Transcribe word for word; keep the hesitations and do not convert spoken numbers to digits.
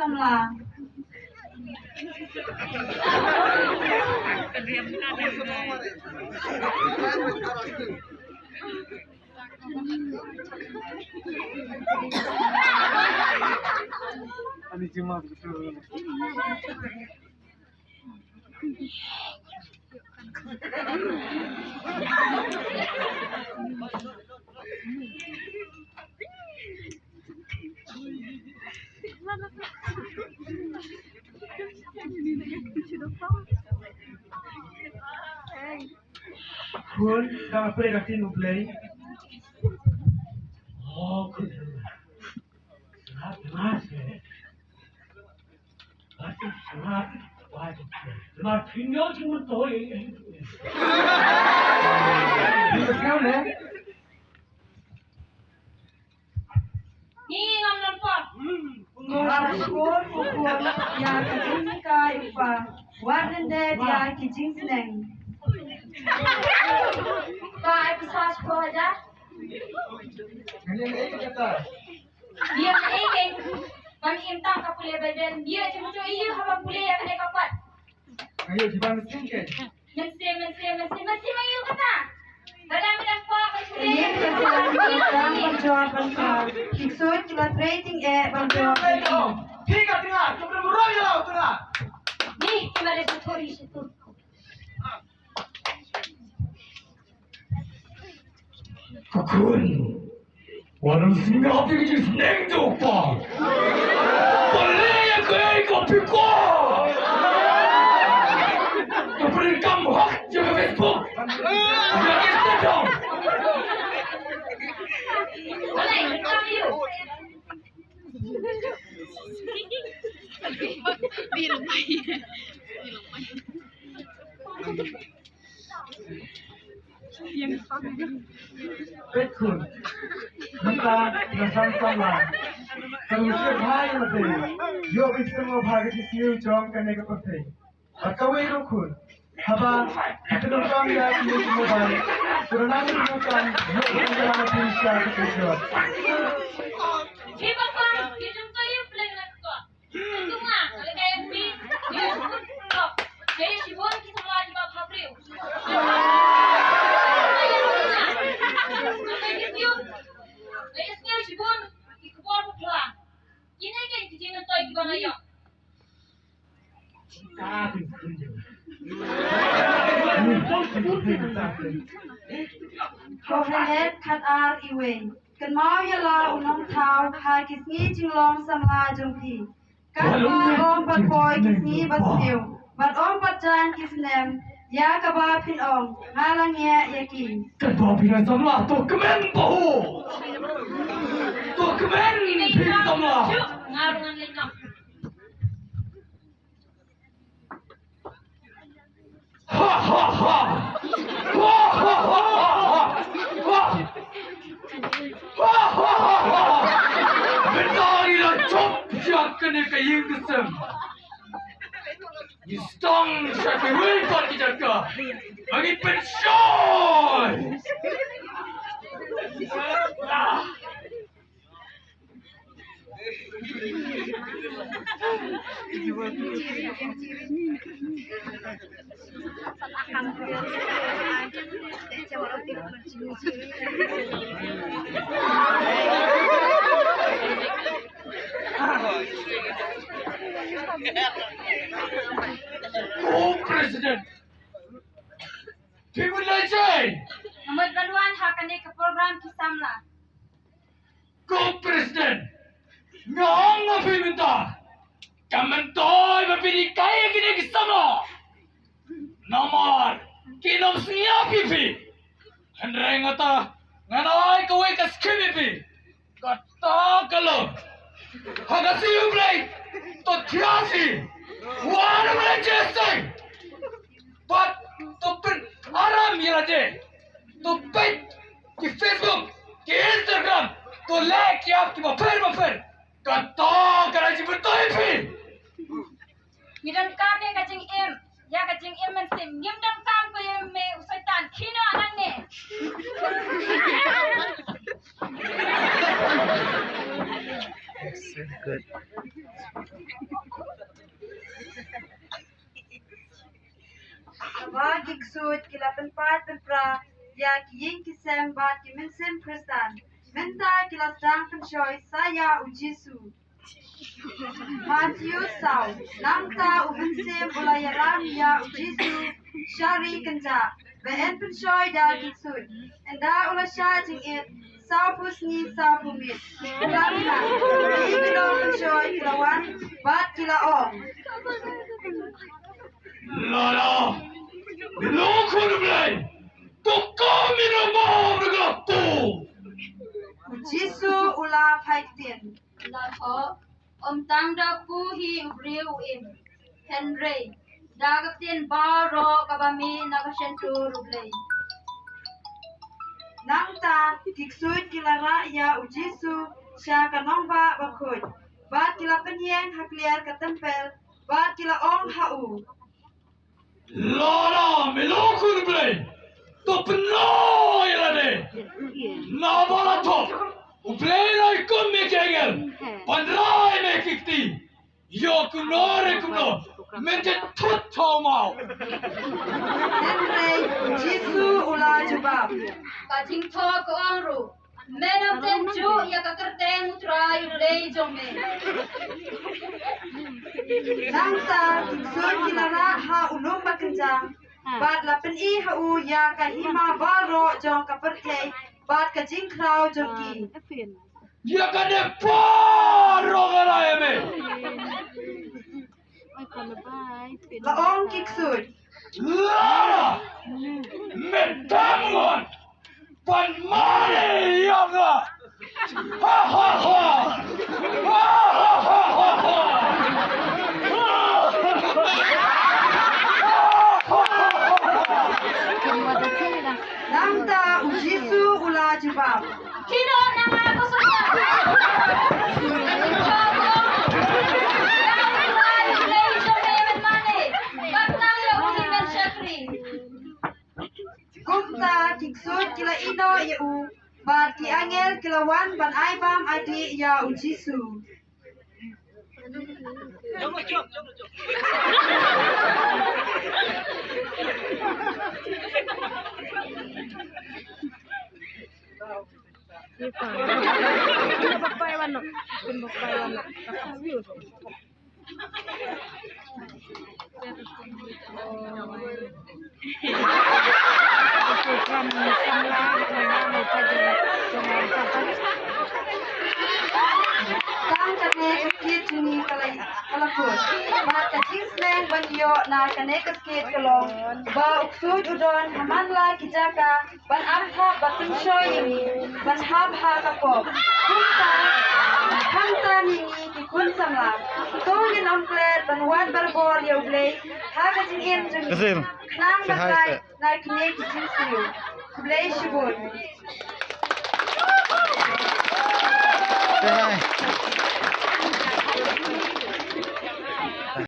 Samla. Khun, dang pyrshah ïa U Blei. Oh, khun. Sngap, sngap, eh. Sngap, sngap. Wah, sngap. Sngap, sngap, sngap, sngap, eh. Sngap, eh. Ngi ngam nang pop. Ngam nang pop, pop, pop. Ïa ka jinghikai u pa. Wat nang dei ïa ki jingsneng. Ba ai pisa sepuluh hajar. Ïa ka ei keng. Ban im tang ka pule Baibel. Ïa jingmut ïa haba pule ïa kane ka pat. Ayo, jiban sing ke. Mynsiem, mynsiem, mynsiem, mynsiem aïu kata? Lada me dang kwah ban pule. Ïa kata ban jawab ban kwah. Ki ksuid ki la trei tyngeh ban jawab. Phi ka tnga, ka pynroi ïa la u tnga. Ni, ki ma dei ka thori shi tu. Ka khun. Wat ym sngap ïa ka jingsneng jong u pa. Balei ïa kaei kaba phi kwah. Ka pyndonkam hok jong ka Facebook. Jong ka Instagram. Peit khun. Mynta nga sngewsih bha ïa lade. Ïoh ban sngewbha ka jingsngew jong kane ka pyrthei. Bad kawei ruh khun. Haba ka donkam ïa kine ki mobile, ka donkam ïa kine ki mobile, ïoh ban ïa la ka pisa ka pisa. Ki ba kwah, ki jong ka ïa pleng na ka. Tuma, lada ka M P, ïa shibun pynlong. Ïa shibun ki samla kiba pha briew. Ïa shibun ki khubor ba pha. Kine ki jingmyntoi kiba nga ïoh. Kohelet khat ar iwei. Kynmaw ïa la u nongthaw ha ki sngi jinglong samla jong phi. Katba ym pat poi ki sngi ba sniew bad ym pat jan ki snem, ïa kaba phin ong nga la ngiah ïa ki. Katba phi dei samla to kmen pahuh. To kmen phi samla. Nga ruh ngan leit noh. Ha, ha, ha. Ha, ha, ha. Mynta ngi la jop ïa kane ka ïing ka sem. Ngi sdang sha kiwei pat ki jaka. Ngi pynshoi. Ko President. Phi mut lehse. Nga mut ban wan ha kane ka program ki samla. Ko President, nga ong ïa phi mynta, kam myntoi ba phin hikai ïa kine ki samla. Namar kin ym sngap ïa phi. Hynrei nga ta, ngan ai kawei ka skhim ïa phi. Kata ka long, ha ka sngi U Blei to thiah sih. Wat U Blei jingïaseng. Bad to pynaram ïa lade. To peit ki Facebook, ki Instagram, to leh ki app kiba pher ba pher. Kata ka dei jingmyntoi phi. Ngi donkam ïa ka jingim, ïa ka jingim mynsiem. Ngim donkam ko ïa me u Soitan, khie noh nangne. So good. Ba ki ksuid ki la pynpait pynpra ïa ki ïing ki sem bad ki mynsiem Khristan, mynta ki la sdang pynshoi sa ïa u Jisu. Matthew saw. Nangta u mynsiem u la ïalam ïa u Jisu sha ri kynjah ba yn pynshoi da ki ksuid. Ynda u la shah jingit sawphew sngi sawphew miet, u la kynnoh, ki nongpynshoi ki la wan bad ki la ong, Lada me long u Khun u Blei, to kham ïa u mawr na ka tu. U Jisu u la phai ktien, la thoh, ym tang da phi hi u briew u im, hynrei da ka ktien baroh kaba mih na ka shyntur u Blei. Nangta ki ksuid ki la rah ïa u Jisu sha ka nongbah bakhuid bad ki la pynïeng ha kliar ka templ bad ki la ong ha u, Lada me long u Khun u Blei, to pynlong ïa lade. Naba la thoh, u Blei u la hukum ïa ki angel ban rai ïa me ki kti. Ïoh kumno re kumno men ju thut thaw maw. Hynrei u Jisu u la jubab, ka jingthoh ka ong ruh, men ym tip ju ïa ka kyrteng u Trai u Blei jong me. Nangta ki ksuid ki la rah ha u lum ba kynjang bad la pyni ha u ïa ka hima baroh jong ka pyrthei bad ka jingkhraw jong ki. Ïa kane baroh nga la ïa me. La ong ki ksuid, Lada me dang wan ban mane ïa nga. Ha ha ha. Ha ha ha ha ha. Nangta u Jisu u la jubab, kino na nga ko sa. Kumta ki ksuid ki la ïehnoh ïa u bad ki angel ki la wan ban ai bam ai dih ïa u Jisu. Tang kane ka skit jong ngi ka la, ka la kut. Bad ka jingsneng ban ïoh na kane ka skit ka long ba u ksuid u don ha man la ki jaka ban ap hap ba pynshoi ïa ngi ban hap ha ka pop. Kumta, khamtam ïa ngi ki khun samla, to ngin ym klet ban wad barabor ïa U Blei ha ka jingim jong ngi. Khnang ba tai na kine ki jingsniew. Khublei shibun.